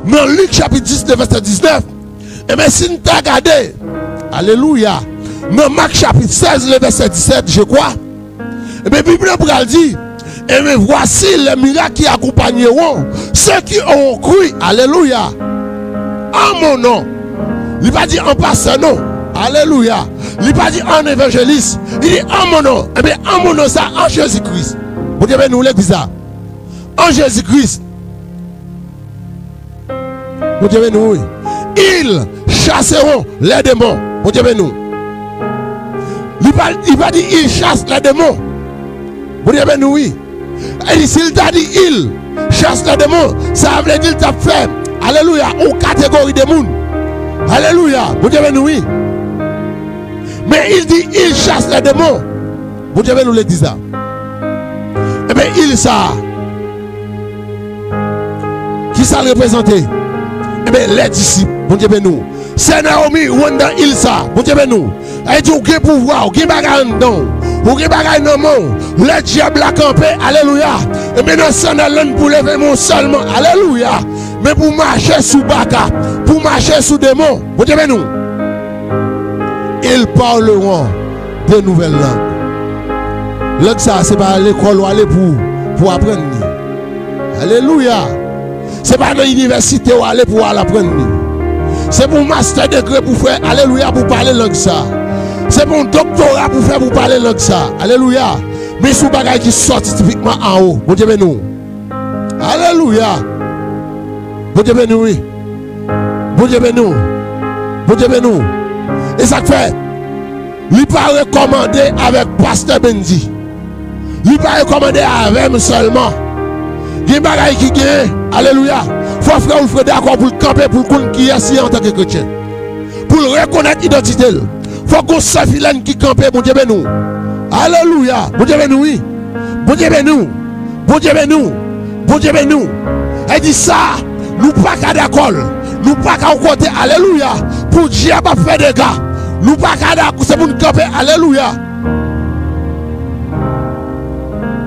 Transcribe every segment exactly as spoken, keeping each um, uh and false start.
Nan Lik chapit dis, le vèsè diznèf, enben, si n ta gade, alelouya, nan Mak chapit sèz, le vèsè disèt, je kwa, enben, Bib la pral di, enben, voici les miracles qui accompagneront ceux qui auront cru, alelouya, en mon nom. Li pa di en passant, non. Alelouya. Li pa di en évangéliste. Li di en mon nom. Enben, en mon nom, sa, en Jésus-Christ. Bondye beni w, legliz la. En Jésus-Christ. Bondye beni w, wi. Ils chasseront les démons. Bondye beni w. Li pa, li pa di ils chassent les démons. Bondye beni w, wi. E si l ta di ils chassent les démons, sa vle di l t ap fè, alelouya, yon kategori de moun. Alelouya. Bondye beni w, wi. Men il di ils chassent les démons. Bondye beni w, legliz la. Enben, ils sa a, kisa l reprezante? Enben, les disciples. Bondye beni w. Sè Nawomi, ou anndan ils sa a. Bondye beni w. Sa vle di ou gen pouvwa, ou gen bagay anndan w, ou gen bagay nan men w. Lè dyab la kanpe, alelouya. Enben, nan sandal la, n pou leve men w sèlman, alelouya. Men pou mache sou baka, pou mache sou demon. Bondye beni w. Ils parleront de nouvelles langues. Lang sa a, se pa lekòl w ale pou, pou aprann li. Alelouya. Se pa nan inivèsite w ale pou w al aprann li. Se pou w mastè degre pou fè, alelouya, pou w pale lang sa a. Se pou w doktora pou fè pou w pale lang sa a. Alelouya. Men se yon bagay ki sòti tipikman anwo. Bondye beni w. Alelouya. Bondye beni w, wi. Bondye beni w. Bondye beni w. E sa k fè, li pa rekòmande avèk pastè Bendy. Li pa rekòmande avè m sèlman. Gen bagay ki gen, alelouya. Fò frè Wilfred dakò pou l kanpe, pou l konn kiyès li ye antanke kretyen. Pou l rekonèt idantite l. Fòk gon sè Filèn ki kanpe, Bondye beni w. Alelouya. Bondye beni w, wi. Bondye beni w. Bondye beni w. Bondye beni w. E di sa, nou pa ka dakò l. Nou pa ka yon kote, alelouya, pou dyab ap fè dega. Nou pa ka dakò, se pou n kanpe, alelouya.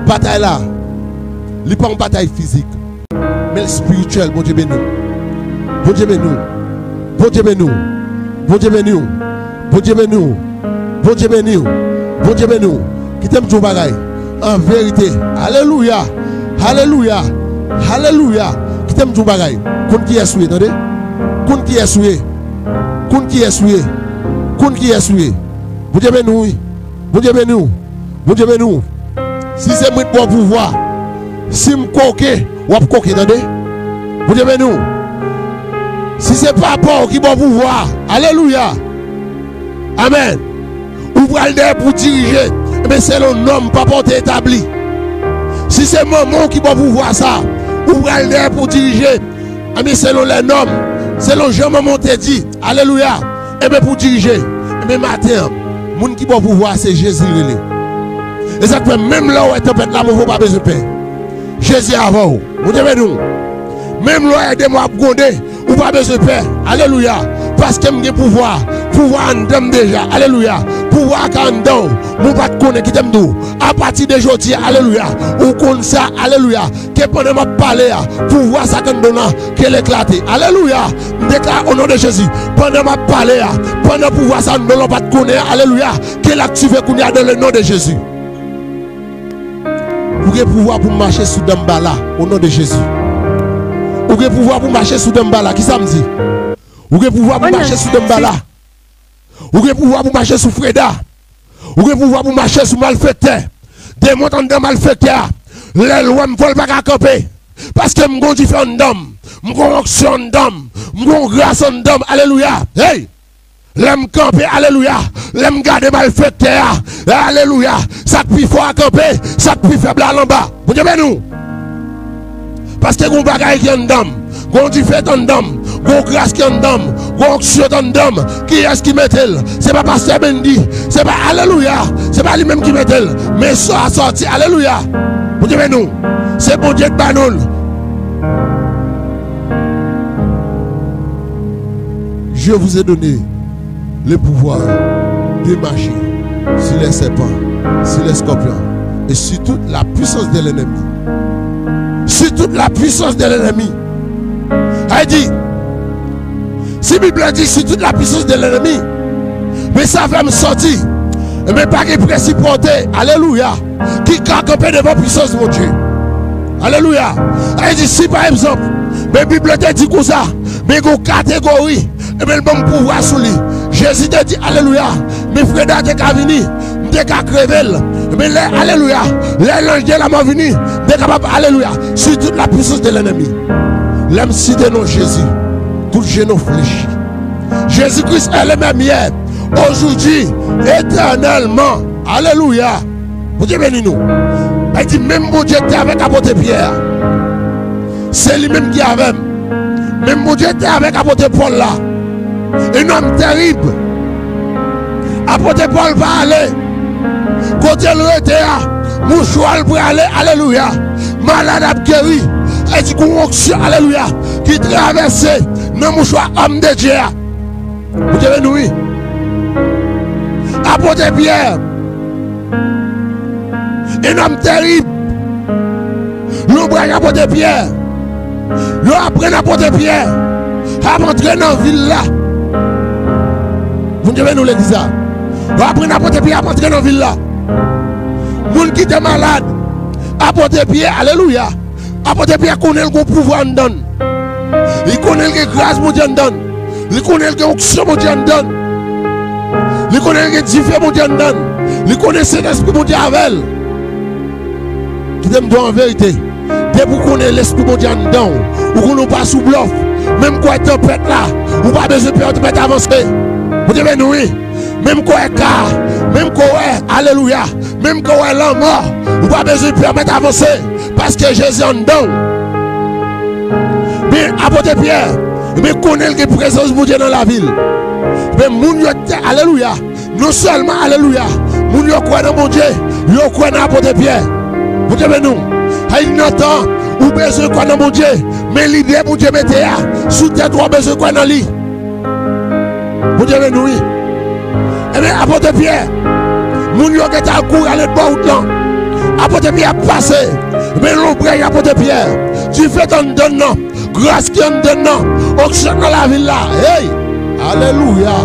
Batay la, li pa yon batay fizik. Men l espirityèl, Bondye beni w. Bondye beni w. Bondye beni w. Bondye beni w. Bondye beni w. Bondye beni w. Bondye beni w. Kite m di w yon bagay. An verite. Alelouya. Alelouya. Alelouya. Kite m di w yon bagay. Konn kiyès ou ye, tande. Konn kiyès ou ye. Konn kiyès ou ye. Konn kiyès ou ye. Bondye beni w, wi. Bondye beni w. Bondye beni w. Si se mwen ki ba w pouvwa, si m koke, w ap koke, tande. Bondye beni w. Si se papa w ki ba w pouvwa, alelouya. Amèn. Ou pral dèyè pou dirije, enben selon nòm papa w te etabli. Si se manman w ki ba w pouvwa sa, ou pral dèyè pou dirije, enben selon lè nòm, selon jan manman w te di, alelouya. Enben pou dirije, enben maten an, moun ki ba w pouvwa a se Jezi l rele. E sa k fè menm lè w wè tanpèt la move, w pa bezwen pè. Jezi avè w. Bondye beni w. Menm lè w wè demon ap gwonde, ou pa bezwen pè. Alelouya. Paske m gen pouvwa. Pouvwa anndan m deja. Alelouya. Pouvwa a ka anndan w. Men w pa t konnen, kite m di w. Apati de jodi a, alelouya, ou konn sa, alelouya. Ke pandan m ap pale a, pouvwa sa k anndan w lan, ke l eklate. Alelouya. M deklare o non de Jezi. Pandan m ap pale a, pandan pouvwa sa anndan w lan pa t konnen, alelouya, ke l aktive kounye a dans le nom de Jésus. Ou gen pouvwa pou mache sou Danmbala, o non de Jezi. Ou gen pouvwa pou mache sou Danmbala. Kisa m di? Ou gen pouvwa pou mache sou Danmbala. Ou gen pouvwa pou mache sou Freda. Ou gen pouvwa pou mache sou malfektè. Demon t anndan malfektè a. Lè l wè m fò l pa ka kanpe. Paske m gon dife anndan m. M gon onksyon anndan m. M gon gras anndan m. Alelouya. Hey! Lè m kanpe, alelouya. Lè m gade malfektè a, alelouya. Sa k pi fò a kanpe, sa k pi fèb la al anba. Bondye beni w. Paske gon bagay ki anndan m. Gon dife t anndan m. Gon gras ki anndan m. Gon onksyon t anndan m. Kiyès ki mete l? Se pa pastè Bendy. Se pa, alelouya. Se pa li menm ki mete l. Men sa a sòti, alelouya. Bondye beni w. Se Bondye k ba nou l. Je vous ai donné le pouvoir de marcher sur les serpents, sur les scorpions et sur toute la puissance de l'ennemi. Sur toute la puissance de l'ennemi. Sa vle di, si Bib la di, si tout la puissance de l'ennemi, men sa fè m sòti, men pa gen prensipalité, alelouya, ki ka kanpe devan pwisans Bondye. Alelouya. Sa vle di, si pa egzanp, men Bib la te di konsa, men gon kategori, men l ban m pouvwa sou li. Jezi te di, alelouya, men Freda te ka vini, m te ka kreve l. Men lè, alelouya, lè lanj de lanmò vini, m te kapab, alelouya, sur toute la puissance de l'ennemi. Lè m site non Jezi, tout jenou flechi. Jezi Kris est le même hier, aujourd'hui, éternellement. Alelouya. Bondye beni nou. Sa vle di, menm Bondye ki te avèk apot Pyè a, se li menm ki avè m. Menm Bondye ki te avèk apot Pòl la. Un homme terrible. Apot Pòl pa ale. Kote l rete a, mouchwa l prale, alelouya. Malad ap geri. Sa vle di, gon onksyon, alelouya, ki travèse nan mouchwa òm de Dye a. Bondye beni nou, wi. Apot Pyè, un homme terrible. Lonbraj apot Pyè. Yo aprann apot Pyè ap antre nan vil la. Bondye beni nou, legliz la. Yo aprann apot Pyè ap antre nan vil la. Moun ki te malad, apot Pyè, alelouya. Apot Pyè konnen l gon pouvwa anndan l. Li konnen l gen gras Bondye anndan l. Li konnen l gen onksyon Bondye anndan l. Li konnen l gen dife Bondye anndan l. Li konnen Sentespri Bondye avè l. Kite m di w an verite, depi w konnen Lespri Bondye anndan w, ou konnen w pa sou blòf. Menm kwè tanpèt la, ou pa bezwen pè tanpèt avanse. Bondye beni w, wi. Menm kwè ka, menm kwè, alelouya, menm kwè lanmò, ou pa bezwen pè tanpèt avanse, paske Jezi anndan w. Men apot Pyè, men konnen l gen prezans Bondye nan lavi l. Men moun yo te, alelouya, non sèlman, alelouya, moun yo kwè nan Bondye, yo kwè nan apot Pyè. Bondye beni nou. Ay, nan tan, ou bezwen kwè nan Bondye, men lide Bondye mete a sou tèt ou, ou bezwen kwè nan li. Bondye beni nou, wi. Ebyen, apot Pyè, moun yo gentan al kouri ale bò wout lan. Apot Pyè ap pase, men lonbraj apot Pyè, dife t anndan l nan, gras ki anndan l nan, onksyon nan lavi l la. Hey! Alelouya!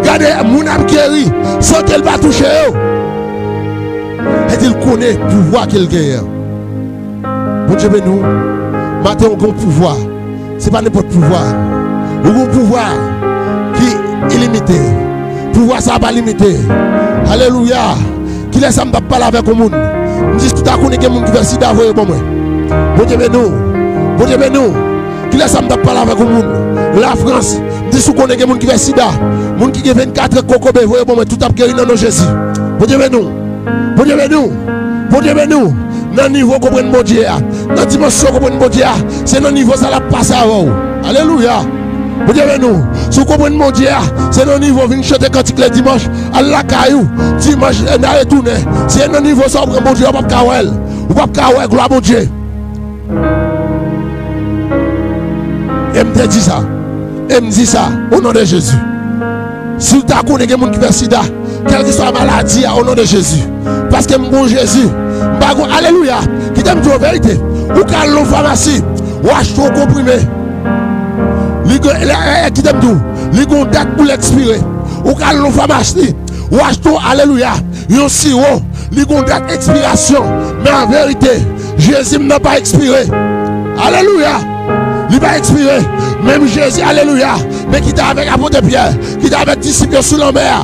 Gade, moun ap geri san ke l pa touche yo. Sa vle di l konnen pouvwa ke l genyen an. Bondye beni w. Maten w gen yon pouvwa. Se pa nenpòt pouvwa. Ou gen yon pouvwa ki ilimite. Pouvwa sa a pa limite. Alelouya. Kilè sa m t ap pale avèk yon moun. M di, si w ta konnen gen moun ki fè sida, voye ban mwen. Bondye beni w. Bondye beni w. Kilè sa m t ap pale avèk yon moun. Lafrans. M di, si w konnen gen moun ki fè sida. Moun ki gen vennkat an kokobe, voye ban mwen. Tout ap geri nan non Jezi. Bondye beni w. Bondye beni w. Bondye beni w. Nan nivo konprann Bondye a, nan dimansyon konprann Bondye a, se nan nivo sa l ap pase avè w. Alelouya. Bondye beni w. Si w konprann Bondye a, se nan nivo vin chante kantik lè dimanch, al lakay ou, dimanch, n a retounen. Se nan nivo sa w pran Bondye a, w p ap ka wè l. Ou p ap ka wè glwa Bondye. E m te di sa. E m di sa, o non de Jezi. Si w ta konnen gen moun ki fè sida, kèlkeswa maladi a, o non de Jezi. Paske m gon Jezi. M pa gon, alelouya. Kite m di w verite. Ou ka al nan famasi, w achte yon konprime. Li gen, lè, eh, kite m di w, li gon dat pou l ekspire. Ou ka al nan famasi, w achte yon, alelouya, yon siwo. Li gon dat ekspirasyon. Men an verite, Jezi m nan pa ekspire. Alelouya. Li pa ekspire. Menm Jezi, alelouya. Men ki te avèk apot Pyè, ki te avèk disip yo sou lanmè a.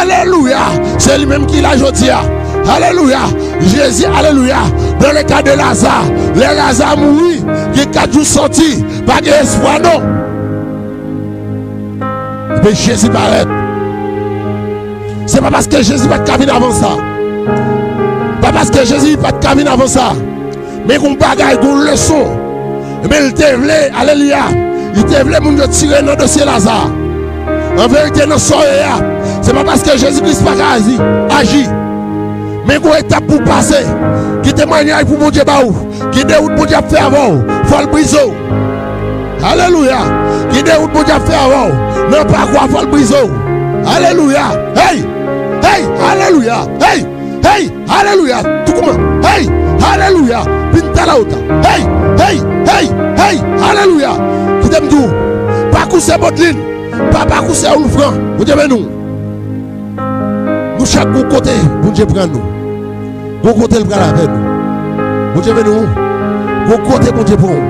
Alelouya. Se li menm ki la jodi a. Alelouya. Jezi, alelouya. Dans le cas de Lazare, lè Laza mouri, gen kat jou sòti, pa gen espwa non. Epi Jezi parèt. Se pa paske Jezi pa t ka vin avan sa. Pa paske Jezi pa t ka vin avan sa. Men gon bagay, gon leson. Men l te vle, alelouya, li te vle moun yo tire nan dosye Laza. An verite, nan sa w ye a, se pa paske Jezi Kris pa ka aji, aji. Men gon etap pou w pase. Ki temwayaj pou Bondye ba w. Ki dewout Bondye ap fè avè w. Fò l brize w. Alelouya. Ki dewout Bondye ap fè avè w. Nan pakou a, fò l brize w. Alelouya. Hey! Hey! Alelouya. Hey! Hey! Alelouya. Tou kouman. Hey! Alelouya. Pinta la ota. Hey! Hey! Hey! Hey! Alelouya. M di w, pa kou sè Modlin, pa, pa kou sè Oulfran. Bondye beni w. Nou chak gon kote Bondye pran nou. Gon kote l pral avè nou. Bondye beni w. Gon kote Bondye pran w.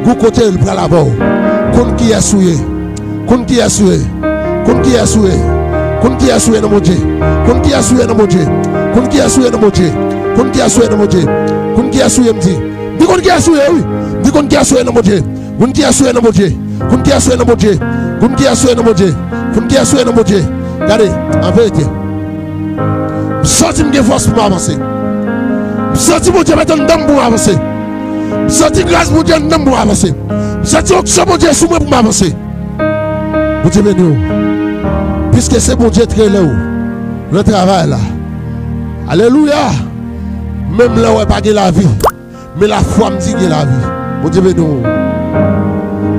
Gon kote l pral avè w. Konn kiyès ou ye. Konn kiyès ou ye. Konn kiyès ou ye. Konn kiyès ou ye nan Bondye. Konn kiyès ou ye nan Bondye. Konn kiyès ou ye nan Bondye. Konn kiyès ou ye nan Bondye. Konn kiyès ou ye, m di. M di konn kiyès ou ye, wi. M di konn kiyès ou ye nan Bondye. Konn kiyès ou ye nan Bondye. Konn kiyès ou ye nan Bondye. Konn kiyès ou ye nan Bondye. Konn kiyès ou ye nan Bondye. Gade, an verite, m santi m gen fòs pou m avanse. M santi Bondye met anndan m pou m avanse. M santi gras Bondye anndan m pou m avanse. M santi onksyon Bondye sou mwen pou m avanse. Bondye beni w. Piske se Bondye ki rele w nan travay la. Alelouya. Menm lè w wè pa gen lavi. Men lafwa m di gen lavi. Bondye beni w.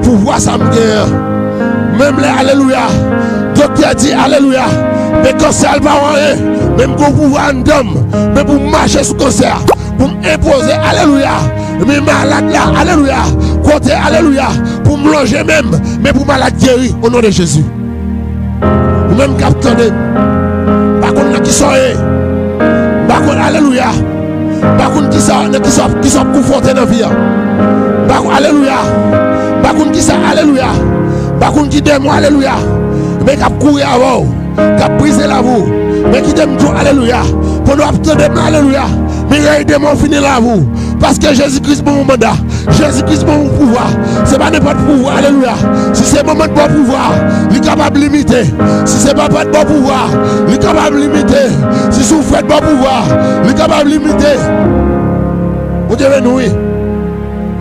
Pouvwa sa m gen an. Menm lè, alelouya, doktè di, alelouya, men kansè a l pa wè anyen. Men m gen pouvwa anndan m. Men pou m mache sou kansè a, pou m enpoze, alelouya, men malad la, alelouya, kote, alelouya, pou m lonje men m, men pou malad geri, o non de Jezi. Ou menm k ap tande m, m pa konn nan kisa w ye. M pa konn, alelouya. M pa konn kisa, nan kisa, kisa w ap konfwonte nan vi a. M pa konn, alelouya. M pa konn kisa, alelouya. M pa konn ki demon, alelouya. Men k ap kouri avè w, k ap brize lavi w. Men kite m di w, alelouya. Pandan w ap tande m, alelouya. Men rèy demon fini lavi w. Paske Jezi Kris ban w manda. Jezi Kris ban w pouvwa. Se pa nenpòt pouvwa, alelouya. Si se manman t ba w pouvwa, li kapab limite. Si se papa t ba w pouvwa, li kapab limite. Si se yon frè t ba w pouvwa, li kapab limite. Bondye beni w, wi.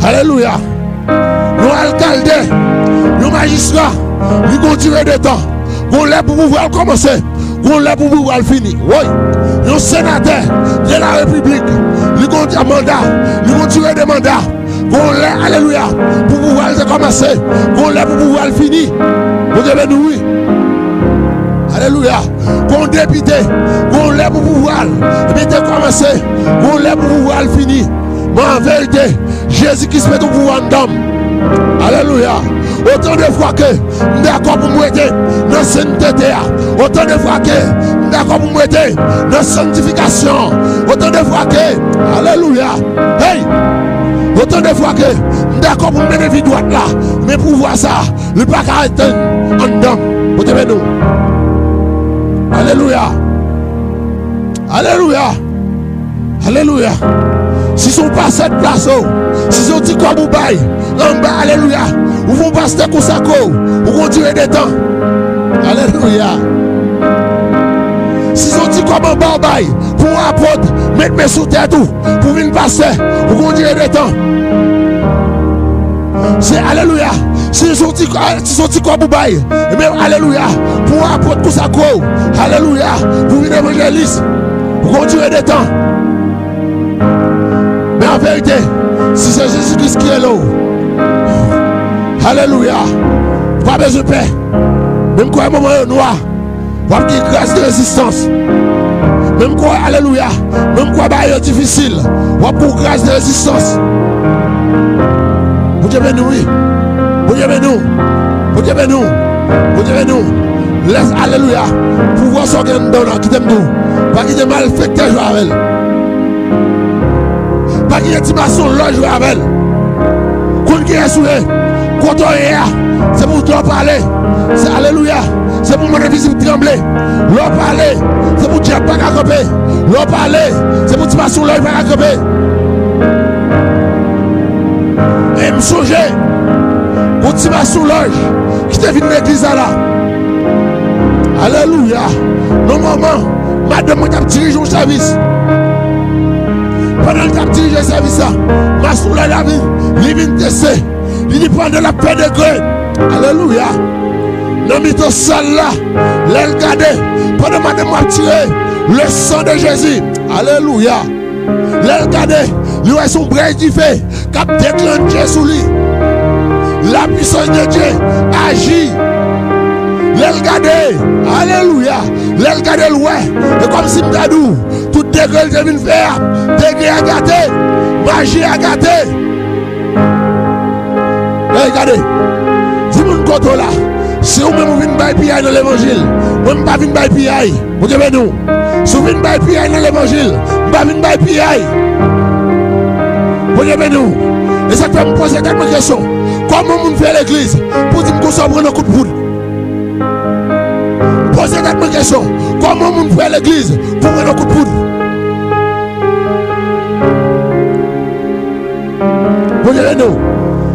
Alelouya. Yon alkalde, yon majistra, li gon dire de tan. Gon lè pou pouvwa l kòmanse. Gon lè pou pouvwa l fini. Woy! Yon senatè de la repiblik, li gon manda, li gon dire de manda. Gon lè, alelouya, pou pouvwa l te kòmanse. Gon lè pou pouvwa l fini. Bondye beni w, wi. Alelouya. Gon depite, gon lè pou pouvwa l, epi te kòmanse. Gon lè pou pouvwa l fini. Men an verite, Jezi Kris mete yon pouvwa anndan m. Alelouya. Otan de fwa ke m dakò pou m rete nan sentete a, otan de fwa ke m dakò pou m rete nan sanntifikasyon an, otan de fwa ke, alelouya, hey, otan de fwa ke m dakò pou m mennen vi dwat la, men pouvwa sa, li pa ka etenn anndan m. Bondye beni w. Alelouya. Alelouya. Alelouya. Si se yon pastè t plase w, si se yon ti kòb ou bay anba, alelouya, ou fè yon pastè konsakre w, ou gon dire de tan. Alelouya. Si se yon ti kòb anba w bay pou yon apot, met men sou tèt ou pou vin pastè, ou gon dire de tan. Se alelouya. Si se yon ti, si se yon ti kòb ou bay, ebyen, alelouya, pou yon apot konsakre w, alelouya, pou vin evanjelis, pou gon dire de tan. Men an verite, si se Jezi Kris ki rele w, alelouya, ou pa bezwen pè. Menm kwè moman yo nwa, w ap gen gras de rezistans. Menm kwè, alelouya, menm kwè bagay yo difisil, w ap gen gras de rezistans. Bondye beni w, wi. Bondye beni w. Bondye beni w. Bondye beni w. Lè, alelouya, pouvwa sa w gen anndan w la, kite m di w, pa kite malfektè jwe avè l. Pa kite ti mason lòj jwe avè l. Konn kiyès ou ye. Kote w ye a, se pou lè w pale, se alelouya. Se pou mòn envizib tranble. Lè w pale, se pou dyab pa ka kanpe. Lè w pale, se pou ti mason lòj pa ka kanpe. E m sonje yon ti mason lòj ki te vin legliz la la. Alelouya. Yon moman, madanm mwen t ap dirije yon sèvis. Pandan l t ap dirije sèvis la, mason lòj la vin, li vin teste. Li di pandan l ap fè degre, alelouya, nan mitan sal la, lè l gade, pandan madanm mwen ap tire, le sang de Jésus, alelouya. Lè l gade, li wè se yon brèy dife k ap deklannche sou li. La puissance de Dieu aji. Lè l gade, alelouya. Lè l gade, l wè. E kòmsi m ta di w, tout degre l te vin fè a, degre a gate. Maji a gate. Ey, gade. Kote w la, si ou menm ou vin bay piyay nan levanjil, mwen m pa vin bay piyay. Bondye beni w. Si w vin bay piyay nan levanjil, m pa vin bay piyay. Bondye beni w. E sa k fè m poze tèt mwen kesyon, kòman yon moun fè legliz pou di m konsa w pran nan kout poud? M poze tèt mwen kesyon, kòman yon moun fè legliz pou pran nan kout poud? Bondye beni w.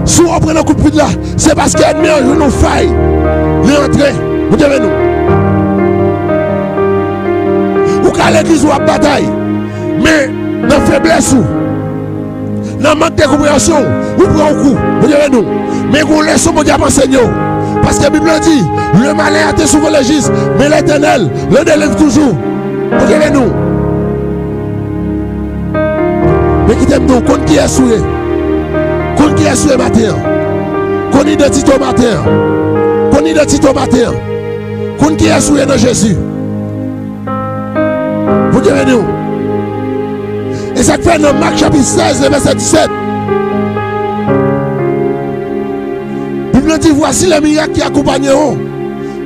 Si w pran nan kout poud la, se paske ènmi an jwenn yon fay, li antre. Bondye beni w. Ou ka legliz ou ap batay, men nan feblès ou, nan mank de konpreyansyon, ou pran yon kou. Bondye beni w. Men gen yon leson Bondye ap ansenye w. Paske Bib la di, le malin a été souvent le juste, mais l'Éternel le délivre toujours. Bondye beni w. Men kite m di w, konn kiyès ou ye. Konn kiyès ou ye maten an. Konn idantite w maten an. Konn idantite w maten an. Konn kiyès ou ye nan Jezi. Bondye beni w. E sa k fè nan Mak chapit sèz, vèsè disèt, Bib la di, voici les miracles qui accompagneront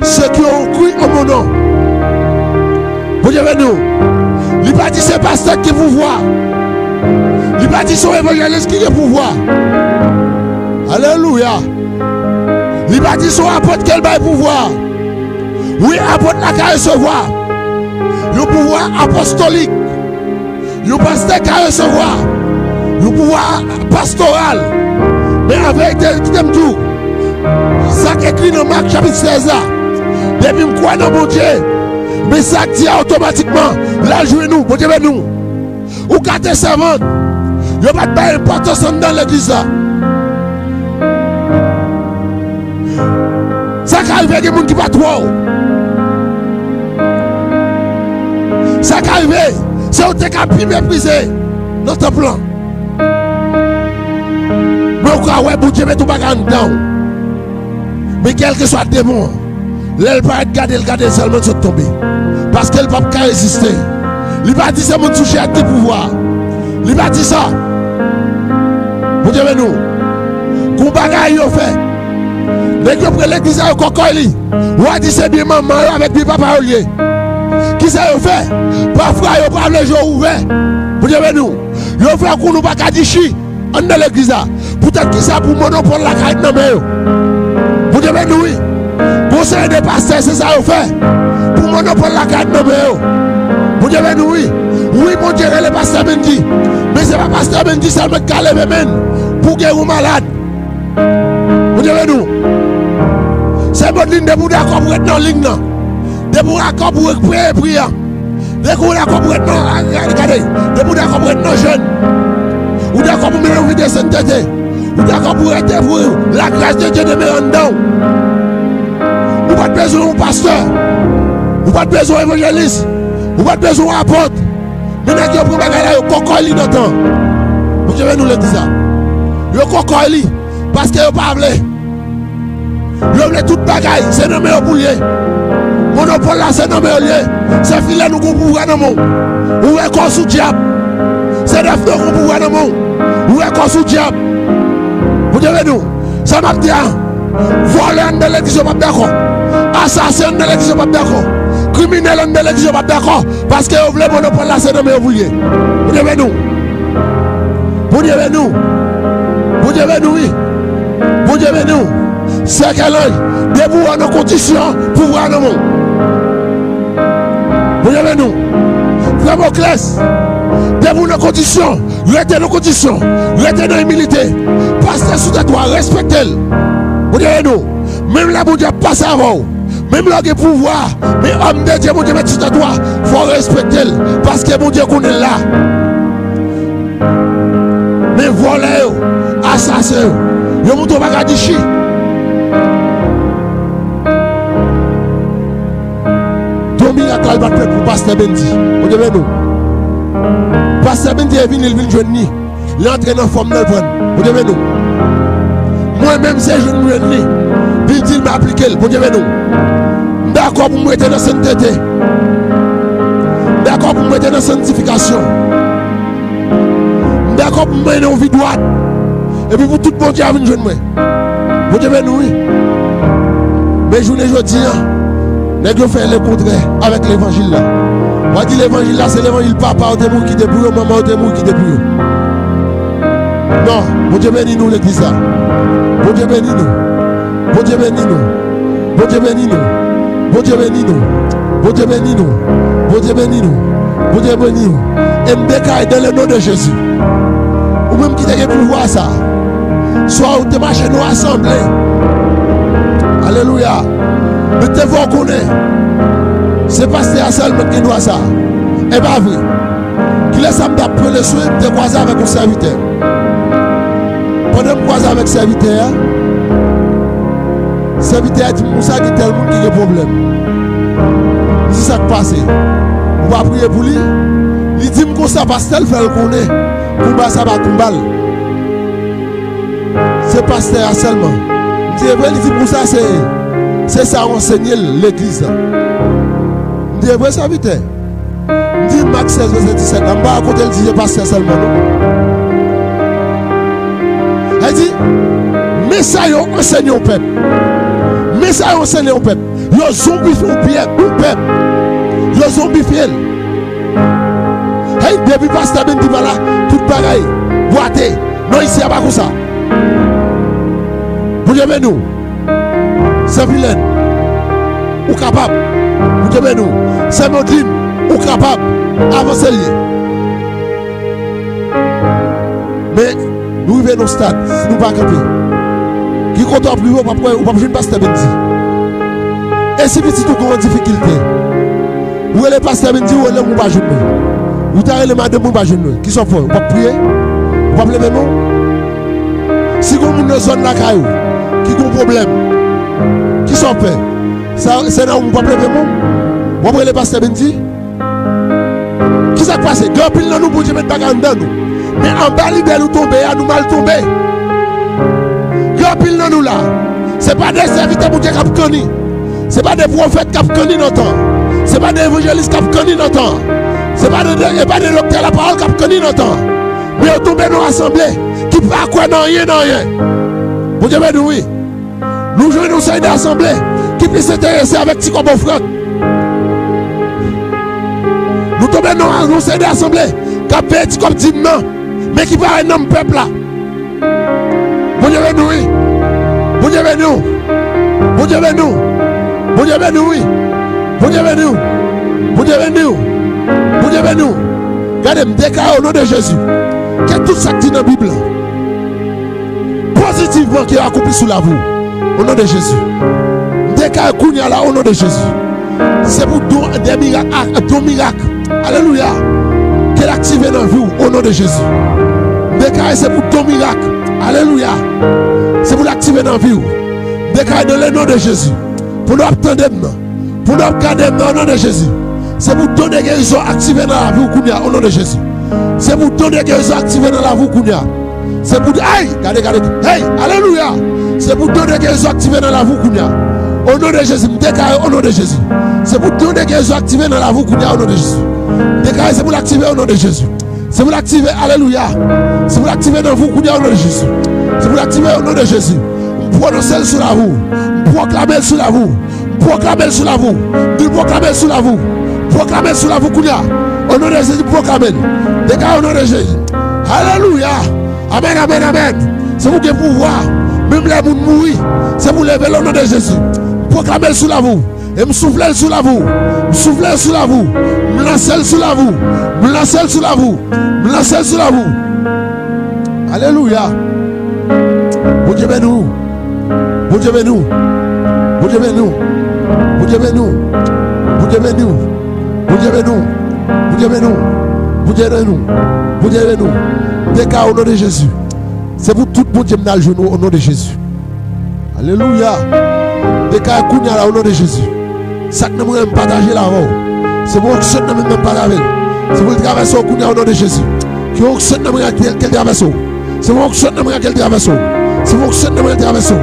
ceux qui ont cru en mon nom. Bondye beni w. Li pa di se pastè ki gen pouvwa. Li pa di se yon evanjelis ki gen pouvwa. Alelouya. Li pa di se yon apot ke l bay pouvwa. Wi, apot la ka resevwa yon pouvwa apostolik. Yon pastè ka resevwa yon pouvwa pastoral. Men an verite, kite m di w, sa k ekri nan Mak chapit sèz la, depi m kwè nan Bondye, men sa k di a otomatikman, l al jwenn ou. Bondye beni w. Ou ka te sèvant, yo pa t bay enpòtans anndan legliz la. Sa ka rive gen moun ki pa t wè w. Sa ka rive, se ou te ka pi meprize nan tanp lan. Men ou ka wè Bondye met yon bagay anndan w. Men kèlkeswa demon an, lè l parèt gade l, gade l sèlman l sot tonbe. Paske l p ap ka reziste. Li pa di se moun sou chè a ki gen pouvwa. Li pa di sa. Bondye beni w. Gon bagay yo fè. Nèg yo pran legliz la, yo kòkòy li. W a di se byen manman yo avèk byen papa yo l ye. Kisa yo fè? Pafwa yo pa vle je w ouvè. Bondye beni w. Yo fè w konnen w pa ka di chi anndan legliz la. Poutèt kisa? Pou monopòl la ka ret nan men yo. Bondye beni w, wi. Gon seri de pastè, se sa yo fè. Pou monopòl la ka ret nan men yo. Bondye beni w, wi. Wi, Bondye rele pastè Mendy. Men se pa pastè Mendy sèlman ki ka leve men pou geri yon malad. Bondye beni w. Sè Bodlin, depi w dakò pou ret nan liy nan, depi w dakò pou peye pri an, depi w dakò pou ret nan, gade, depi w dakò pou ret nan jèn, ou dakò pou mennen yon vi de sentete, ou dakò pou rete pou lagras de Dye demere anndan w. Ou pa t bezwen yon pastè, ou pa t bezwen yon evanjelis, ou pa t bezwen yon apot. Men nèg yo pran bagay la, yo kòkòy li nan tan. Bondye beni w, legliz la. Yo kòkòy li, paske yo pa vle. Yo vle tout bagay, se nan men yo pou l ye. Monopòl la, se nan men yo l ye. Se filè nou gon pouvwa nan men w. Ou wè kò w sou dyab. Se dèf nou gon pouvwa nan men w. Ou wè kò w sou dyab. Bondye beni w. Sa m ap di a, vòlè anndan legliz yo p ap dakò. Asasen anndan legliz yo p ap dakò. Kriminèl anndan legliz yo p ap dakò. Paske yo vle monopòl la, se nan men yo pou l ye. Bondye beni w. Bondye beni w. Bondye beni w, wi. Bondye beni w. Sè Kèlanj, depi w nan kondisyon, pouvwa nan men w. Bondye beni w. Frè Moklès, depi w nan kondisyon, rete nan kondisyon, rete nan imilite. Pastè sou tèt ou a, respekte l. Bondye beni w. Menm lè Bondye ap pase avè w, menm lè w gen pouvwa, men òm de Dye Bondye met sou tèt ou a, fò w respekte l, paske Bondye konnen l la. Men vòlè yo, asasen yo, yo montre w pa ka di chi. Don mirak la, l pa t fèt pou pastè Mendy. Bondye beni w. Pastè Mendy e vini, l vin jwenn li. Li antre nan fòm nan, l pran l. Bondye beni w. Mwen menm, se jou m jwenn li, li di l m aplike l. Bondye beni w. M dakò pou m rete nan sentete. M dakò pou m rete nan sanntifikasyon. M dakò pou m mennen yon vi dwat. Epi pou tout Bondye a vin jwenn mwen. Bondye beni w, wi. Men jounen jodi a, nèg yo fè lekontrè avèk levanjil la. W a di levanjil la se levanjil papa w te mouri kite pou yo, manman w te mouri kite pou yo. Non, Bondye beni nou legliz la. Bondye beni nou. Bondye beni nou. Bondye beni nou. Bondye beni nou. Bondye beni nou. Bondye beni nou. Bondye beni nou. E m deklare dans le nom de Jésus. Ou menm ki te gen pouvwa sa. Swa ou te mache nan asanble. Alelouya. Men te fè w konnen se pastè a sèlman ki gen dwa sa. E pa vre. Kilè sa m t ap pran le swen, m te kwaze avèk yon sèvitè. Pandan m kwaze avèk sèvitè a, sèvitè a di m konsa gen tèl moun ki gen pwoblèm. M di sa k pase. Ou pa priye pou li? Li di m konsa pastè l fè l konnen konba sa pa konba l. Se pastè a sèlman. M di e vre? Li di m konsa se, se sa yo ansenye l legliz la. M di e vre sèvitè? M di Mak sèz vèsè disèt la, m pa wè kote l di se pastè sèlman non. Li di, men sa yo ansenye yon pèp. Men sa yo ansenye yon pèp. Yo zonbifye yon pèp, yon pèp. Yo zonbifye l. Hey, depi pastè Bendy pa la, tout bagay bwate. Non, isi a pa konsa. Bondye beni w. Sè Vilèn, ou kapab. Bondye beni w. Sè Modlin, ou kapab. Avanse l ye. Men, nou rive nan stad, si nou pa kanpe. Ki kote w ap rive, ou p ap wè, ou p ap jwenn pastè Bendy. E si pitit ou gen yon difikilte, ou rele pastè Bendy, ou rele m, ou pa jwenn mwen. Ou ta rele madanm mwen, ou pa jwenn mwen. Kisa w ap fè? Ou p ap priye? Ou p ap leve men w? Si gen moun nan zòn lakay ou ki gen yon pwoblèm, kisa w ap fè? Sa, se nan ou p ap leve men w? W ap rele pastè Bendy? Kisa k pase? Gen anpil nan nou, Bondye met bagay anndan nou. Men anba lidè nou tonbe a, nou mal tonbe. Gen anpil nan nou la, se pa de sèvitè Bondye k ap kanni. Se pa de pwofèt k ap kanni nan tan. Se pa de evanjelis k ap kanni nan tan. Se pa de, de, e pa de doktè lapawòl k ap kanni nan tan. Men yo tonbe nan yon asanble ki pa kwè nan anyen, nan anyen. Bondye beni w, wi. Nou jwenn yon seri de asanble ki plis enterese avèk ti kòb ofrann. Nou tonbe nan yon seri de asanble k ap peye ti kòb dim nan, men ki pa wè nanm pèp la. Bondye beni w, wi. Bondye beni w. Bondye beni w. Bondye beni w, wi. Bondye beni w. Bondye beni w. Bondye beni w. Gade, m deklare o non de Jezi, ke tout sa k di nan Bib la pozitivman ke akonpli sou lavi w. O non de Jezi. M deklare kounye a la, o non de Jezi. Se pou don de mirak, a, don mirak. Alelouya. Ke l aktive nan vi w, o non de Jezi. M deklare se pou don mirak. Alelouya. Se pou l aktive nan vi w. M deklare dans le nom de Jésus. Pandan w ap tande m nan, pandan w ap gade m nan, o non de Jezi. Se pou don de gerizon aktive nan lavi w kounye a, o non de Jezi. Se pou don de gerizon aktive nan lavi w kounye a. Se pou, ay, gade, gade, hey, alelouya. Se pou don de gerizon aktive nan lavi w kounye a. O non de Jezi, m deklare o non de Jezi. Se pou don de gerizon aktive nan lavi w kounye a, o non de Jezi. M deklare se pou l aktive o non de Jezi. Se pou l aktive, alelouya. Se pou l aktive nan vi w kounye a, o non de Jezi. Se pou l aktive o non de Jezi. M pwononse l sou lavi w. M pwoklame l sou lavi w. M pwoklame l sou lavi w. M di l pwoklame l sou lavi w. M pwoklame l sou lavi w kounye a. O non de Jezi, m pwoklame l. Deklare o non de Jezi. Alelouya. Amèn, amèn, amèn. Se pou gen pouvwa. Menm lè moun mouri, se pou leve l o non de Jezi. M pwoklame l sou lavi w. E m soufle l sou lavi w. M soufle l sou lavi w. M lanse l sou lavi w. M lanse l sou lavi w. M lanse l sou lavi w. Alelouya. Bondye beni w. Bondye beni w. Bondye beni w. Bondye beni w. Bondye beni w. Bondye beni w. Bondye beni w. Bondye beni w. Bondye beni w. Deklare o non de Jezi. Se pou tout Bondye m nan al jwenn ou o non de Jezi. Alelouya. Deklare kounye a la o non de Jezi. Sa k nan mwen an m pataje l avè w. Se pou onksyon nan mwen an m pataje l. Se pou l travèse w kounye a o non de Jezi. Ke onksyon nan mwen an ke l travèse w. Se pou onksyon nan mwen an ke l travèse w. Se pou onksyon nan mwen an travèse w.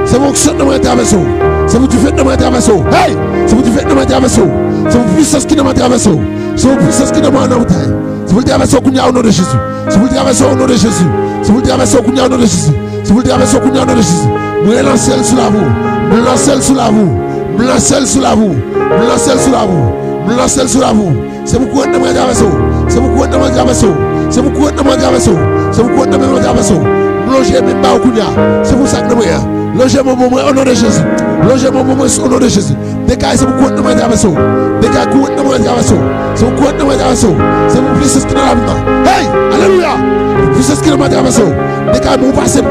Se pou onksyon nan mwen an travèse w. Se pou dife nan mwen an travèse w. Hey! Se pou dife nan mwen an travèse w. Se pou pwisans ki nan mwen an travèse w. Se pou pwisans ki nan mwen an nan wout la. Se pou l travèse w kounye a o non de Jezi. Se pou l travèse w o non de Jezi. Se pou l travèse w kounye a o non de Jezi. Si pou l travèse w kounye a, o non de Jezi. Mwen lanse l sou lavi w. Mwen lanse l sou lavi w. Mwen lanse l sou lavi w. Mwen lanse l sou lavi w. Mwen lanse l sou lavi w. Se pou kourant nan mwen travèse w. Se pou kourant nan mwen travèse w. Se pou kourant nan mwen travèse w. Se pou kourant nan mwen travèse w. Mwen lonje men m ba w kounye a. Se pou sa k nan mwen an. Lonje men w ban mwen, o non de Jezi. Lonje men w ban mwen, o non de Jezi. Dekay, se pou kourant nan mwen travèse w. Dekay, kourant nan mwen travèse w. Se pou kourant nan mwen travèse w. Se pou pisans ki nan lavi m nan. Hey! Alelouya! Pisans ki nan mwen travèse w. Dekay, men w pase m.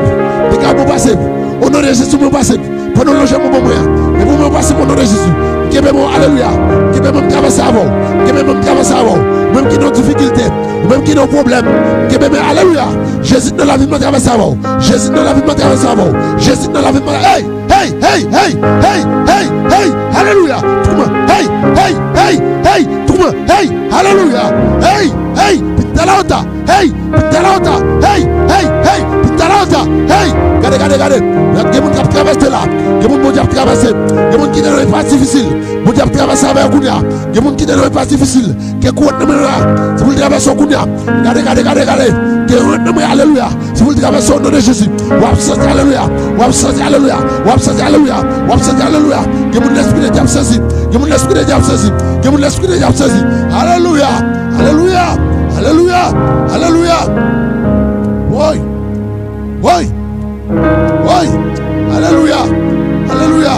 Dekay, men w pase m. O non de Jezi, men w pase m. Pandan w lonje men w ban mwen an. Epi men w pase m o non de Jezi. M kenbe men w, alelouya. M kenbe men m travèse avè w. M kenbe men m travèse avè w. Mwen menm ki nan difikilte. Ou menm ki nan pwoblèm. M kenbe men, alelouya. Jezi nan lavi m, mwen travèse avè w. Jezi nan lavi m, mwen travèse avè w. Jezi nan lavi m, mwen, hey! Hey, hey, hey, hey, hey, hey, alelouya. Touman, hey, hey, hey, hey, touman, hey, alelouya. Hey, hey, pitalaota, hey, pitalaota, hey, hey, hey, pitalaota, hey. Gade, gade, gade. Gen moun k ap travèse la. Gen moun Bondye ap travèse. Gen moun ki te nan yon faz difisil. Bondye ap travèse avè yo kounye a. Gen moun ki te nan yon faz difisil. Ke kourant nan men la. Se pou l travèse w kounye a. Gade, gade, gade, gade. Ke kourant nan men, alelouya. Se pou l travèse w o non de Jezi. W ap santi, alelouya. W ap santi, alelouya. W ap santi, alelouya. W ap santi, alelouya. Gen moun lespri de dyab sezi. Gen moun lespri de dyab sezi. Gen moun lespri de dyab sezi. Alelouya. Alelouya. Alelouya. Alelouya. Woy. Woy. Woy! Alelouya! Alelouya!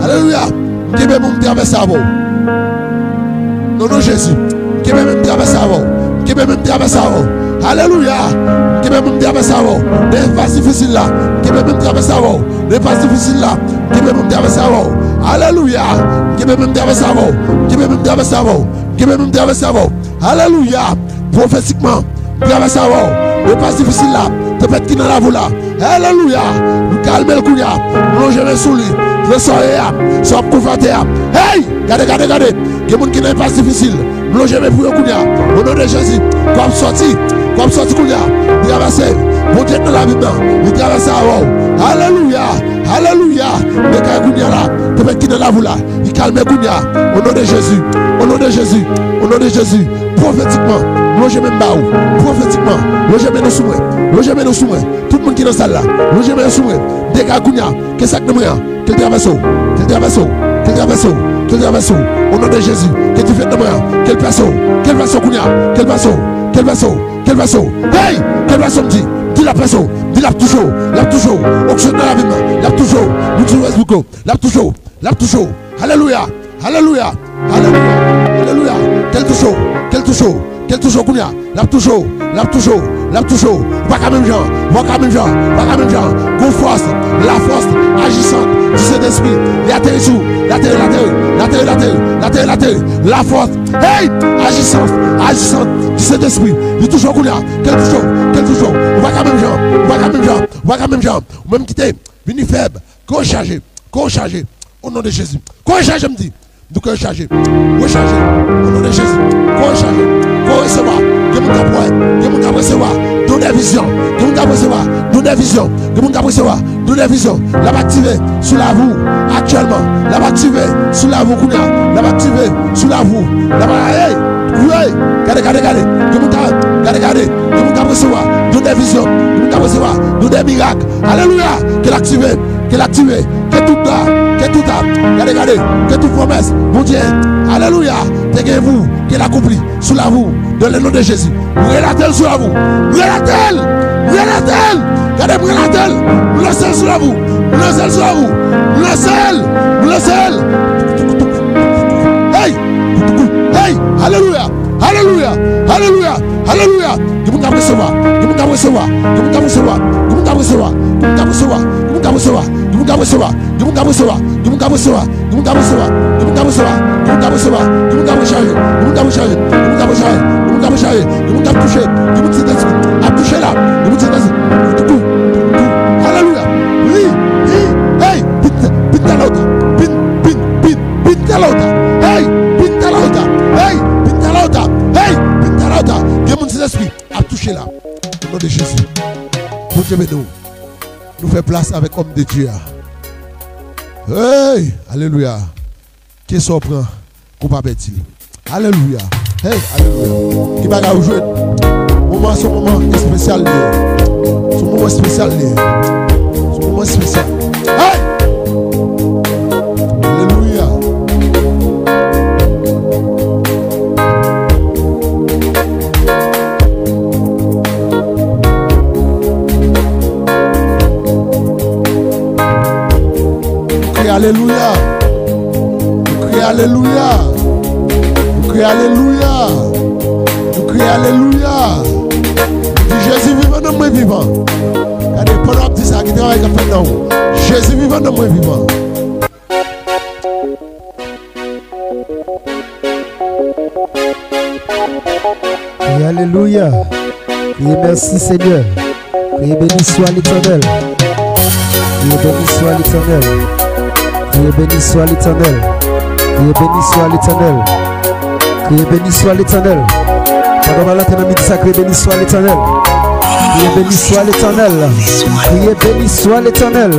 Alelouya! M kenbe men m travèse avè w. Non, non, Jezi. M kenbe men m travèse avè w. M kenbe men m travèse avè w. Alelouya! M kenbe men m travèse avè w. Nan faz difisil la. M kenbe men m travèse avè w. Nan faz difisil la. M kenbe men m travèse avè w. Alelouya! M kenbe men m travèse avè w. M kenbe men m travèse avè w. M kenbe men m travèse avè w. Alelouya! Pwofetikman, travèse avè w. Nan faz difisil la, tanpèt ki nan lavi w la. Alelouya! M kalme l kounye a. M lonje men sou li. Nan sa w ye a, sa w ap konfwonte a. Hey! Gade, gade, gade. Gen moun ki nan faz difisil. M lonje men pou yo kounye a. O non de Jezi. Kò ap sòti. Kò ap sòti kounye a. Travèse. Bondye nan lavi m nan. Li travèse avè w. Alelouya! Alelouya! Men kay kounye a la. Tanpèt ki nan lavi w la. Li kalme kounye a. O non de Jezi. O non de Jezi. O non de Jezi. Pwofetikman. Lonje men m ba ou. Pwofetikman. Lonje men nou sou mwen. Lonje men nou sou mwen. Tout moun ki nan sal la. Lonje men yo sou mwen. Dekay kounye a. Ke sa k nan mwen an. Ke l travèse w. Ke l travèse w. Ke l travèse w. Ke l travèse w. O non de Jezi. Ke difèt nan mwen an. Ke l pase w. Ke l pase w kounye a. Ke l pase w. Ke l pase w. Ke l pase w. Hey! Ke l pase w, m di. M di l ap pase w. M di l ap touche w. L ap touche w. Oksyon nan lavi m nan. L ap touche w. Moun sou Facebook yo. L ap touche w. L ap touche w. Alelouya! Alelouya! Alelouya! Alelouya! Ke l touche w! Ke l touche w! Ke l touche w kounye a! L ap touche w! L ap touche w! L ap touche w! Ou pa ka menm jan! Ou pa ka menm jan! Ou pa ka menm jan! Gon fòs! Lafòs ajisant di Sentespri! Li ateri sou ou! Li ateri, li ateri! Li ateri, li ateri! Li ateri, li ateri! Lafòs! Hey! Ajisant! Ajisant di Sentespri! Li touche w kounye a! Ke l touche w! Ke l touche w! Ou pa ka menm jan! Ou pa ka menm jan! Ou pa ka menm jan! Ou menm ki te vini fèb! Kò w chaje! Kò w chaje! O non de Jezi. Kò w chaje, m di. M di kò w chaje. Rechaje. O non de Jezi. Kò w chaje. Kò w resevwa. Gen moun k ap wè. Gen moun k ap resevwa. Don de vizyon. Gen moun k ap resevwa. Don de vizyon. Gen moun k ap resevwa. Don de vizyon. L ap aktive sou lavi w aktyèlman. L ap aktive sou lavi w kounye a. L ap aktive sou lavi w. L ap, hey! Hey! Gade, gade, gade. Gen moun k ap, gade, gade. Gen moun k ap resevwa. Don de vizyon. Gen moun k ap resevwa. Don de mirak. Alelouya! Ke l aktive. Ke l aktive, ke tout la, ke tout la, gade, gade, ke tout pwomès Bondye, alelouya, te gen pou ke l akonpli sou lavi w, dans le nom de Jésus. M relate l sou lavi w. M relate l! M relate l! Gade, m relate l! M lanse l sou lavi w! M lanse l sou lavi w! M lanse l! M lanse l! Hey! Hey! Alelouya! Alelouya! Alelouya! Alelouya! Gen moun k ap resevwa. Gen moun k ap resevwa. Gen moun k ap resevwa. Gen moun k ap resevwa. Gen moun k ap resevwa. Gen moun k ap resevwa. Gen moun k ap resevwa. Gen moun k ap resevwa. Gen moun k ap resevwa. Gen moun k ap resevwa. Gen moun k ap resevwa. Gen moun k ap rechaje. Gen moun k ap rechaje. Gen moun k ap rechaje. Gen moun k ap rechaje. Gen moun k ap touche. Gen moun Sentespri ap touche la. Gen moun Sentespri. Alelouya. Li, li, hey, pin, pin talota. Pin, pin, pin, pin talota. Hey, pin talota. Hey, pin talota. Hey, pin talota. Gen moun Sentespri ap touche la. O non de Jezi. Bondye beni w. Nou fè plas avèk òm de Dye a. Hey! Alelouya. Ke sa w pran, ke w pa pèdi l. Alelouya. Hey! Alelouya. Ki bagay ou jwenn? Moman an se yon moman espesyal li ye. Se yon moman espesyal li ye. Mwen espesyal. Hey! Alelouya. Ou kriye alelouya. Ou kriye alelouya. Ou kriye alelouya. Ou kriye alelouya. Di, Jezi vivan, nanm mwen vivan. Gade, pandan w ap di sa, gen travay k ap fèt nan ou. Jezi vivan, nanm mwen vivan. Kriye alelouya. Kriye mèsi, Senyè. Kriye beni swa Letènèl. Kriye beni swa Letènèl. Kriye beni swa Letènèl. Kriye beni swa Letènèl. Kriye beni swa Letènèl. Pandan w ap late nan midi sa, kriye beni swa Letènèl. Kriye beni swa Letènèl. Kriye beni swa Letènèl.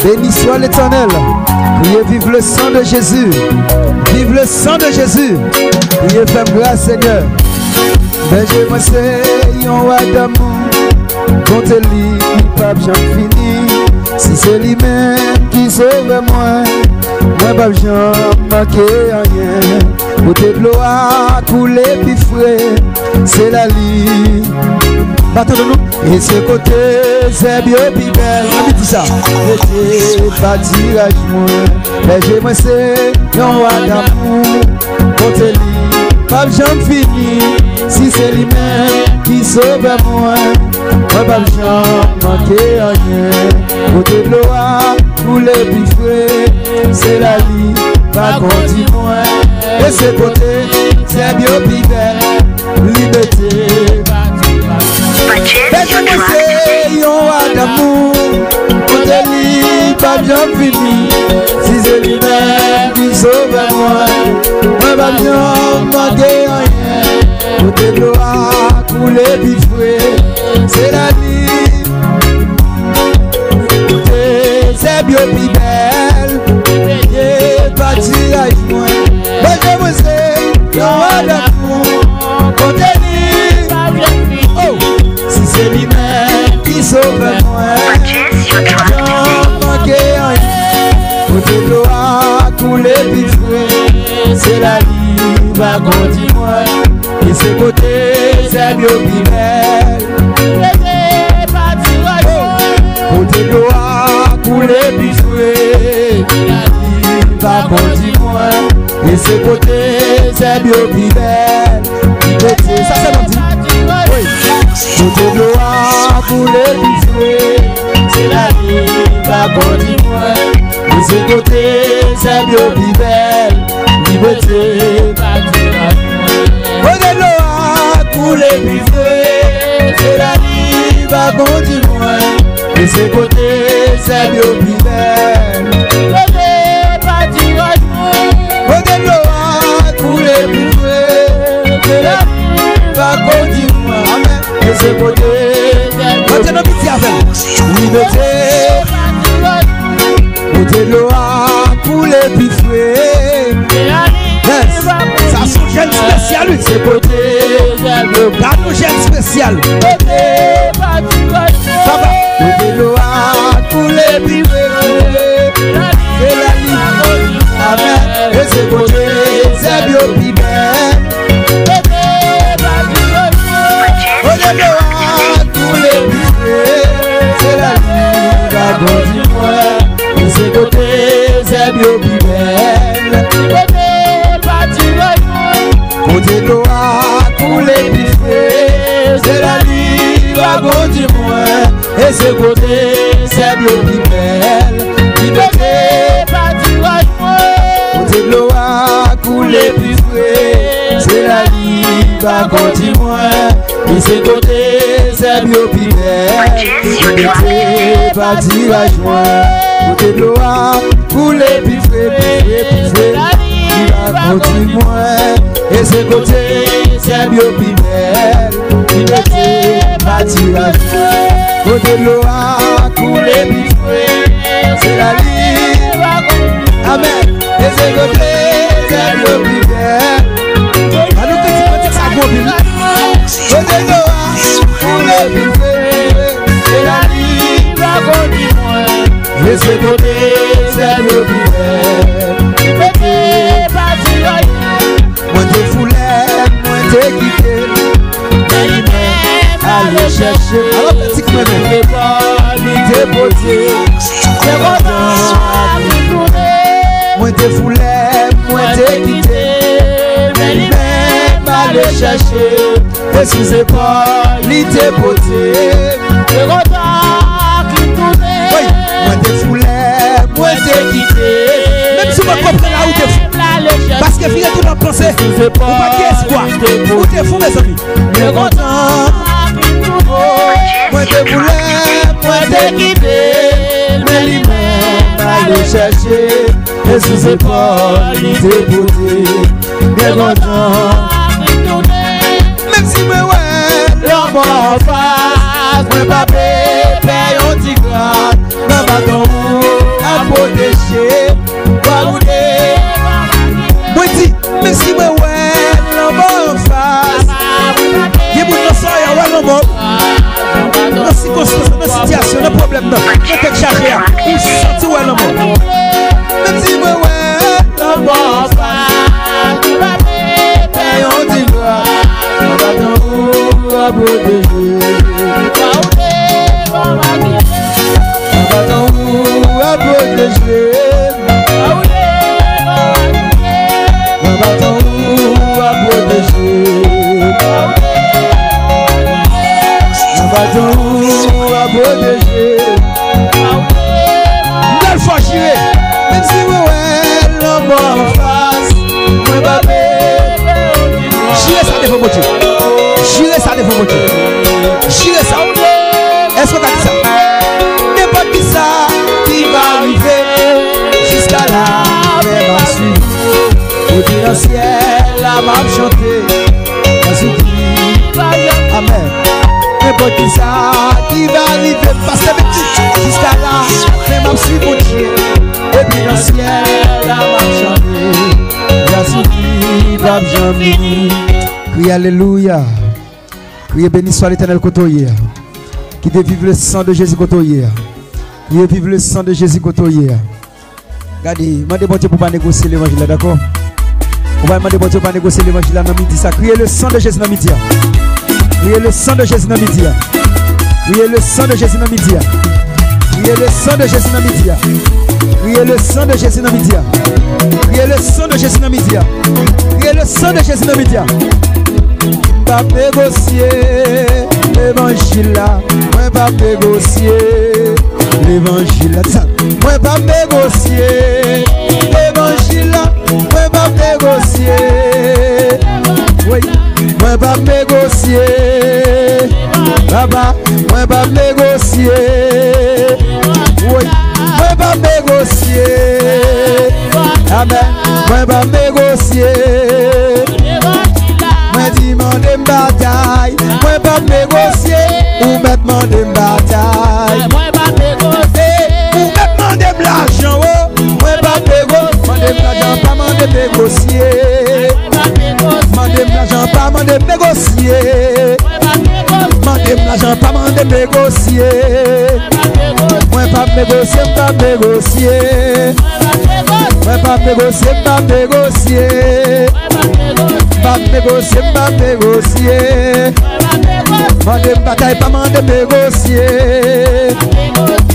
Beni swa Letènèl. Kriye viv le sang de Jésus. Viv le sang de Jésus. Kriye fè m gras, Senyè. Bèje mwen se yon wa damou. Bonte li p ap janm fini. Si se li menm ki sove mwen, mwen p ap janm manke anyen. Kote dlo a koule pi fre, se la li. Pa tande nou. E se kote zèb yo pi bèl. Ann di sa. Rete patiraj mwen. Bèje mwen se yon wa damou. Bonte li p ap janm fini. Si se li menm ki sove mwen, mwen p ap janm manke anyen. Kote dlo a koule pi fre, se la li pa kondi mwen. E se kote zèb yo pi bèl, li mete. Bèje mwen se yon wa damou. Kote li p ap janm fini. Si se li menm ki sove mwen, mwen p ap janm manke anyen. Kote dlo a koule pi fre, se la li. Kote zèb yo pi bèl, ye patiraj mwen. Bèje mwen se yon wa damou. Kote li, oh, si se li menm ki sove mwen, mwen p ap janm manke anyen. Kote dlo a koule pi fre, se la li pa kondi mwen. E se kote zèb yo pi bèl. Kote dlo a koule pi fre, li pa kondi mwen. E se kote zèb yo pi bèl. Li mete, sa se nou di. Wi. Kote dlo a koule pi fre, se la li pa kondi mwen. E se kote zèb yo pi bèl, li mete. Kote dlo a koule pi fre, se la li pa kondi mwen. E se kote zèb yo pi bèl. Kote dlo a koule pi fre, se la li pa kondi mwen. Amèn. E se kote. Antre nan piti avè l. Li mete. Kote dlo a koule pi fre. Yes. Sa se yon jèn espesyal, wi. Se kote. Gade yon jèn espesyal. Papa. Kote dlo a koule pi fre. Se la li. Amèn. E se kote zèb yo pi bèl. Kote dlo a koule pi fre, se la li pa kondi mwen. E se kote zèb yo pi bèl. Kote dlo a koule pi fre, se la li pa kondi mwen. E se kote zèb yo pi bèl. Li mete. Kote dlo a koule pi fre, se la li pa kondi mwen. E se kote zèb yo pi bèl. Li mete patiraj mwen. Kote dlo a koule pi fre, pi fre, pi fre, li pa kondi mwen. E se kote zèb yo pi bèl. Li mete patiraj mwen. Kote dlo a koule pi fre, se la li. Amèn. E se kote zèb yo pi bèl. Ann nou kanti kantik sa gwo anpil. Kote dlo a koule pi fre, se la li. Se kote sèl yo ki fè. Li pete pa di anyen. Mwen te foule, mwen te kite. Men li menm ale chèche. Alò, kantik mwen menm. Li te pote. Se kontan li tounen. Mwen te foule, mwen te kite. Men li menm ale chèche. E sou zepòl li te pote. Se kontan li tounen. Wi, mwen te foule, mwen te kite. Menm si mwen konprann la ou te fou. Paske vire tou nan panse, ou pa gen espwa. Ou te fou, mezanmi. Mwen kontan. Mwen te foule, mwen te kite. Men li menm ale chèche. E sou zepòl li te pote. Mwen kontan. Menm si mwen wè lanmò anfas, mwen pa pe pè yon ti gras. Nan baton ou ap pwoteje. Mwen di, menm si mwen wè lanmò anfas, gen moun nan sa yo wè lanmò. Nan sikonstans, nan sitiyasyon, nan pwoblèm nan, nan tèt chaje a, ou santi w wè lanmò. Menm si mwen wè lanmò anfas, ou pa pe pè yon ti gras. Nan baton ou ap pwoteje. Nan baton ou ap pwoteje. Nan baton ou ap pwoteje. Nan baton ou ap pwoteje. M pral fò jire. Menm si mwen wè lanmò anfas, mwen pa pe. Jire sa devan Bondye. Jire sa devan Bondye. Jire sa. Èske w ka di sa? Nenpòt kisa ki va rive, jiska la, men m ap swiv. Epi nan syèl la, m ap chante. Jezi ki. Amèn. Nenpòt kisa ki va rive, pastè Betty, jiska la, men m ap swiv Bondye. Epi nan syèl la, m ap chante. Jezi ki p ap janm fini. Kriye alelouya. Kriye, béni soit l'Éternel kote w ye a. Kite viv le sang de Jésus kote w ye a. Kriye, viv le sang de Jésus kote w ye a. Gade, mande Bondye pou pa negosye levanjil la, dakò? Ou pa mande Bondye pou pa negosye levanjil la nan midi sa. Kriye le sang de Jésus nan midi a. Kriye le sang de Jésus nan midi a. Kriye le sang de Jésus nan midi a. Kriye le sang de Jésus nan midi a. Kriye le sang de Jésus nan midi a. Kriye le sang de Jésus nan midi a. Kriye le sang de Jésus nan midi a. M p ap negosye levanjil la. Mwen p ap negosye levanjil la. Di sa. Mwen p ap negosye levanjil la. Mwen p ap negosye. Wi. Mwen p ap negosye. Papa, mwen p ap negosye. Wi. Mwen p ap negosye. Amèn. Mwen p ap negosye. Mwen di mande m batay. Mwen p ap negosye. Ou mèt mande m batay. Mwen p ap negosye. Ou mèt mande m lajan, o. Mwen p ap negosye. Mande m lajan, pa mande m negosye. Mande m lajan, pa mande m negosye. Mande m lajan, pa mande m negosye. Mwen p ap negosye, m p ap negosye. Mwen p ap negosye, m p ap negosye. M p ap negosye, m p ap negosye. Mande m batay, pa mande m negosye.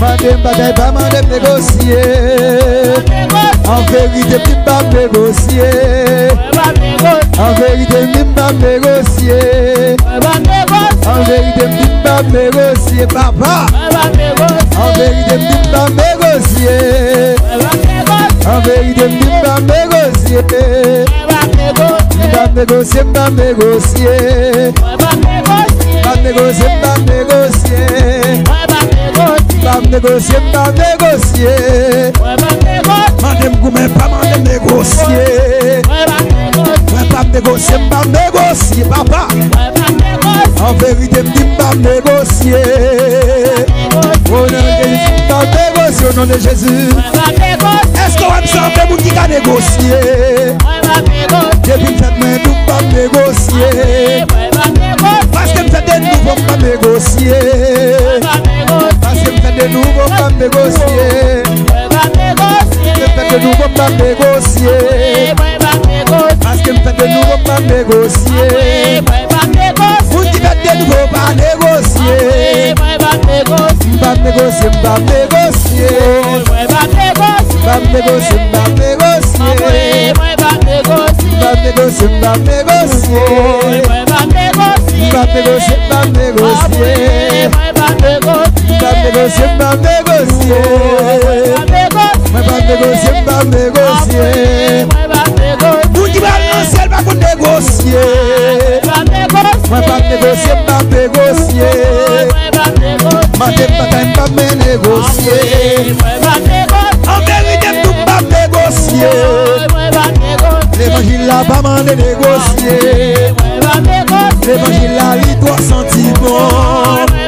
Mande m batay, pa mande m negosye. An verite, m di m p ap negosye. An verite, m di m p ap negosye. An verite, m di m p ap negosye, papa. An verite, m di m p ap negosye. An verite, m di m p ap negosye. M p ap negosye, m p ap negosye. M p ap negosye, m p ap negosye. M p ap negosye, m p ap negosye. Mande m goumen, pa mande m negosye. Mwen p ap negosye, m p ap negosye, papa. An verite, m di m p ap negosye. O non de Jezi, m p ap negosye, o non de Jezi. Èske w wè m sanble moun ki ka negosye? Depi m fèt mwen tou m p ap negosye. Paske m fèt de nouvo m p ap negosye. Paske m fèt de Nouvo m p ap negosye. Mwen p ap negosye. Ke m fèt de nouvo m p ap negosye. Mwen p ap negosye. Paske m fèt de nouvo m p ap negosye. Mwen p ap negosye. Moun ki fèt de nouvo pa negosye. Mwen p ap negosye. M p ap negosye, m p ap negosye. Mwen p ap negosye. M p ap negosye, m p ap negosye. Mwen p ap negosye. M p ap negosye, m p ap negosye. Mwen p ap negosye. M p ap negosye, m p ap negosye. Mwen p ap negosye. M p ap negosye, m p ap negosye. Mwen p ap negosye, m p ap negosye. Moun ki pral nan syèl pa konn negosye. Mwen p ap negosye, m p ap negosye. Mande m bagay, m p ap men negosye. An verite, m tou m p ap negosye. Levanjil la pa mande negosye. Levanjil la li twò santi bon.